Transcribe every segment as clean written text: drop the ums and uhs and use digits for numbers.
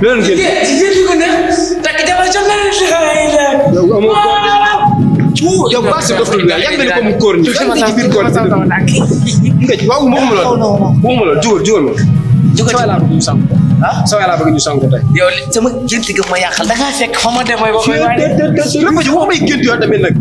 beneen gént. jigéen bi ko ne takk jabar jot na yow amoo góor yow baax si doful la yàgg nañu ko mu góor ñi xam nga ci biir góor nga waaw waxuma la jugal ma sa laa bëgg ñu sang sa laa bëgg ñu sang ko tey yow sama gént gi ma yàqal da ngaa fekk fa ma dem mooy ba koy waay la ko ci wax may gént yoo tamit nag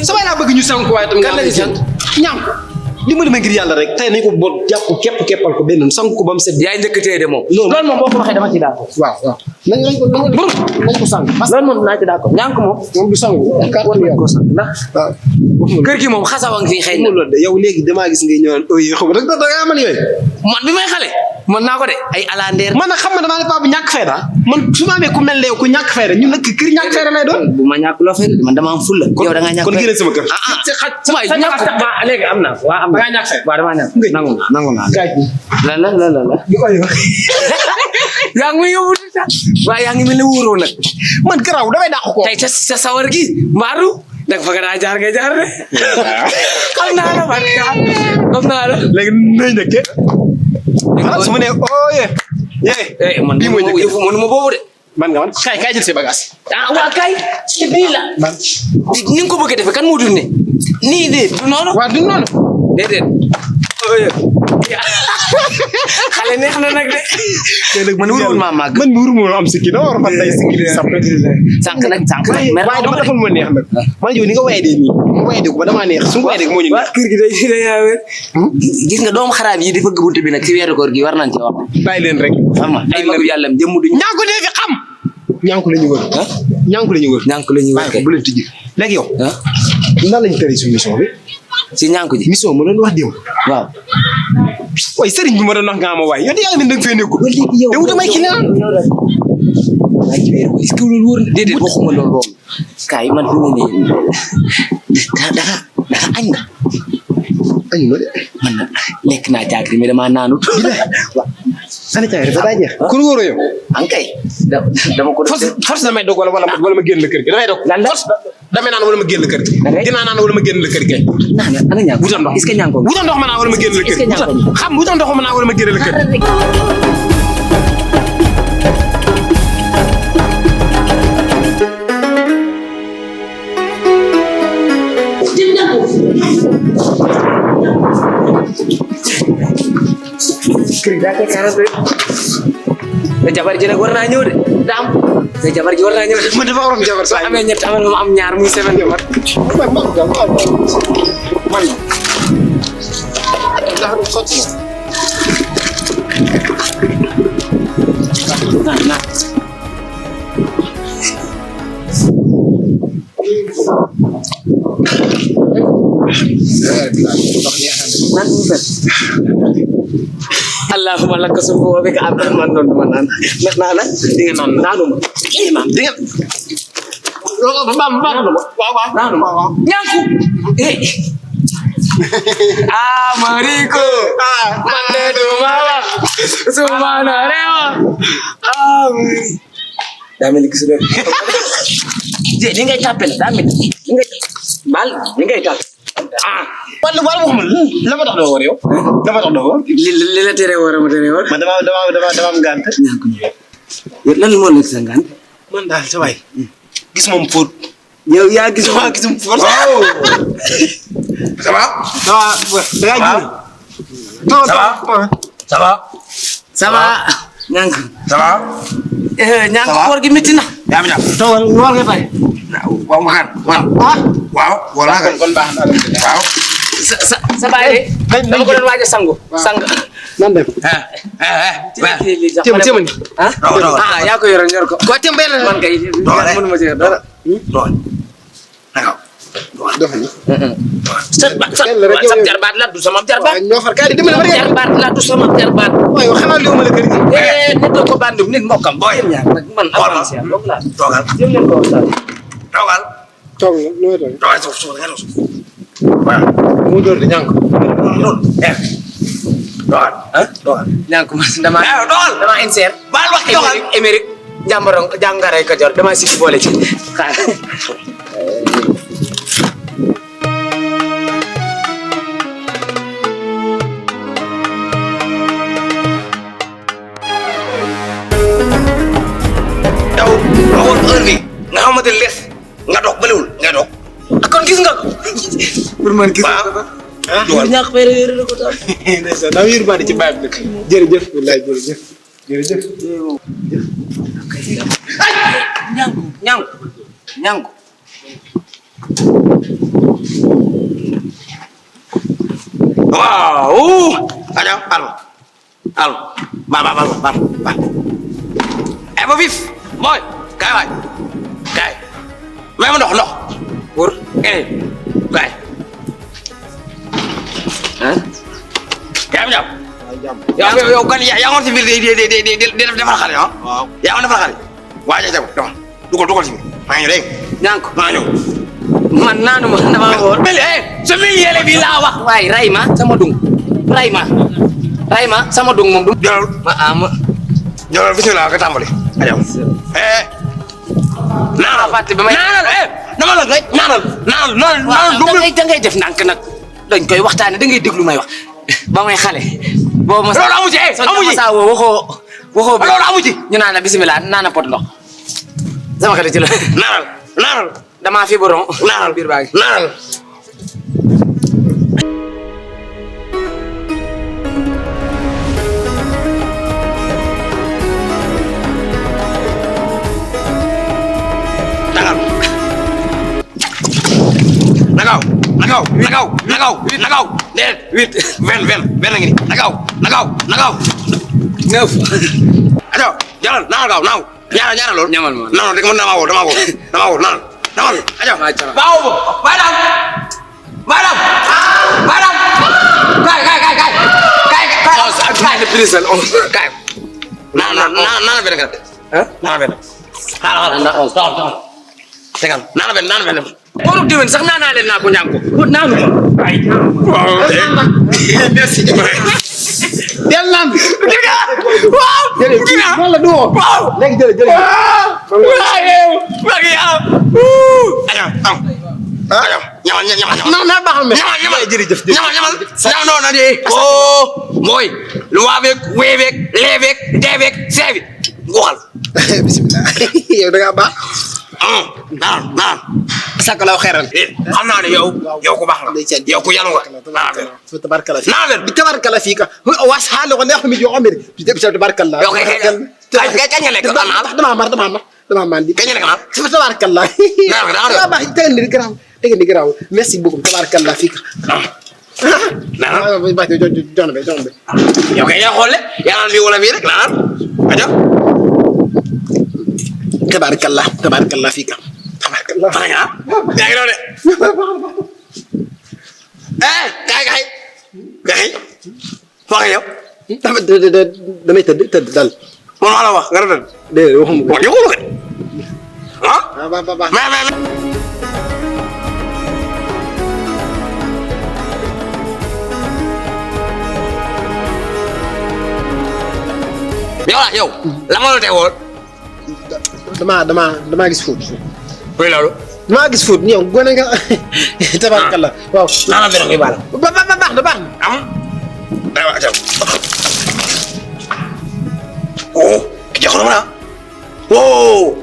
sa laa bëgg ñu sang ko waaye tamit kan la ñu sant ñam dimbali ma ngir yàlla rek tey nañ ko boo jàpp keppal ko benn sang ko ba mu set yaay njëkk tey de moom loolu moom boo ko waxee dama ci d'accord waaw nañ ko sang loolu moom naa ci d'accord ñànk moom du sang war nañ ko sang ndax kër gi moom xasawang fii xëy na loolu de yow léegi damaa gis ngay ñëwaan xam nga da nga amal yooyu man bi may xale mën naa ko de ay alandeer man nag xam nga damaa ne paa bu ñàkk fayda man su ma amee ku mel ne yow ku ñàkk fayda ñun nag kër ñàkk fayda lay doon bu ma ñàkk loo fayda man dama am fulla yow da nga ñàkk kon génne sama kër léegi am naa waaw am da nga ñàkk fayda waaw dama ñàkk nangu naa la yaa ngi may yóbbu sax waaye yaa ngi mel ne wóoroo nag man garaaw damay dàq ko tey sa sawar gi mbaaru da nga fa daa jaar nga jaar de xam naa la man xam naa la léegi nuy njëkke su ma nee yee man bii mooy njëkke mënuma boobu de man nga man kay jël ses bagages waa kay ci bii la ni nga ko bëgg a defee kan moo dul ne nii de du noonu waaw du noonu déedéet xale neex na nag de man wurul maa màgg man wurul moo am sikki dama war man day sikki sànq nag mer waaye dama defal moo neex nag man yow ni nga waye dee nii nga waye dee ko ba damaa neex su waye dee moo ñu neex kër gi day yaawee gis nga doomu xaraam yi di fëgg buntu bi nag ci weeru koor gi war nañ ci wax bàyyi leen rek xam nga ay magu yàlla jëmm duñ ñànku dee fi xam ñànku la ñu wër ñànku la ñu wër ñànk la ñuy wër bu leen tijji léegi yow nan lañu tëri suñu mission bi si ñànk ji mission ma doon wax démb waaw waaye sëriñ bi ma doon wax nga ma waay yow yaa ngi ne da nga fee nekkul te wutamay ki naan est-ce que loolu wóor na déedéet waxuma loolu room kaay man fi mu ne nii dafa añ nga añu ma de man na lekk naa caakiri mais damaa naanut waaw ana caakiri ba daa jeex ku wóoroo yow an kay dama ko force damay dog wala ma génn la kër gi damay dog force damay naan wala ma génn la kër gi dinaa naan wala ma génn la kër gi naan ana ñànk wutal ndox est-ce que ñànk wutal ndox ma naan wala ma génn la kër xam wutal ndox ma naan wala ma génn la kër kër daa koy xaaral rek te jabar ji nag war naa ñëw de daam te jabar ji war naa ñëw de man dafa waroon jabar sax amee ñett amal ma am ñaar muy semaine jabar man ndax du sotti naan allahumma laka sumbu wa bika abdan man noonu ma naan ndax naa la di nga naan naanuma di nga naanuma ñànku Mariko man de du ma wax su ma naree wax daa mel ni gis nga ni ngay tàppe la daa mel ni ngay baal ni ngay tàppe wala waxuma la ma tax doo war yow dama tax doo war li la tere war ma tere war man dama am gànt yow lan moo nekk sa ngànt man daal sa waay gis moom fóot yow yaa gis maa gis moom fóot ça va da ngaa ji ça va ça va ñànk ça va ñànk koor gi métti na yaa ma jàpp toogal ñu war nga fay waaw ma xaar waaw wala kon baax na waaw sa baay de dama ko doon waaj a sangu sang nan dem téeméer yaa ko yoroon yor ko ko téeméer man kay mënuma ci dara sa jarbaat la du sama jarbaat ñoo far kaay di dimbali ma jarbaat la du sama jarbaat waaye xanaa liw ma la kër gi nit ko bandum nit mbokkam booy ñaar nag man avancé am loolu la toogal jëm leen ko waxtaan toogal toog na nooy toog toogal suuf nga suuf waaw mu door di ñànk lool toogal toogal ñànk man dama insert baal wax toogal Amérique jàmbarong jàngaray ko jor dama sikki boole ci nga xamante les nga dox bëliwul nga dox kon gis nga ko pour man gis nga ko dugal ñàkk fay réer na ko tam. ndeysaan dama yërmande ci baay bi nag jërëjëf wallaay jërëjëf jërëjëf ñangu waaw aja al ba eh ba vif boy kay waay kay may ma ndox pour kay yaa ngi jàpp yow kan yaa ngoon si biir di defal xale ah waaw yaa ngoon defal xale waa jaajëf dugal si biir maa ngi ñëw dégg ñànk maa ngi ñëw man naanu ma dama wóor. sa mil yele bi laa wax waaye ray ma sama dung ray ma sama dung moom du. jëlal jëlal bismillah nga tàmbali ajaw naanal fàtte ba may naanal dama la rek naanal da ngay def ndànk nag dañ koy waxtaane da ngay déglu may wax ba may xale. boobu ma loolu amu ci amu ci sa waxoo bi loolu amu ci ñu naan la bismillah naan pot ndox sama xel ci la naanal damaa fi borom naanal biir baa ngi naanal nagaw déedéet 8 20 benn ngi ni nagaw 9 ajo jalal naaw gaaw naaw ñaanal lool ñamal ma non rek man dama woo naan namal ajo baaw bo badam kay de prisel on kay nana benn garab nana benn xaaral tegal nana benn Koru diwen sax naanaa leen naa ko ñaan ko naanu ma ay merci del naan waaw jërëjëf wala du woo waaw léegi jërëjëf ñamal na baax ñamal jërëjëf ñamal na de oh mooy lu waabeeg weebeeg leebeeg deebeeg seebi waxal bismillah yow da ngaa baax naan sakk law xeeral xam naa ne yow ku baax la yow ku yanu nga so tabarkala fi naan bi tabarkala fi ka was haalo ko neex mi jo amir bi tabarkala yow kay kañ nga lekk dama mar di kañ nga lekk naan so tabarkala da baax tegen ni graw merci beaucoup tabarkala fi ka naan ba jon be yow kay yaa xolle yaa naan mi wala mi rek naan aja tabarkalla fika tabarkalla fanya yaa ngi doon de kay fa nga yow damay tëdd dal man maa la wax nga tëdd de waxuma ko ñëwul ko ah ba mais yow la ma la tey woon dama gis foot koy loolu dama gis foot yow gone nga tabarkalla waaw nana benn ngi bala baax na am dama atam oh ki joxo na oh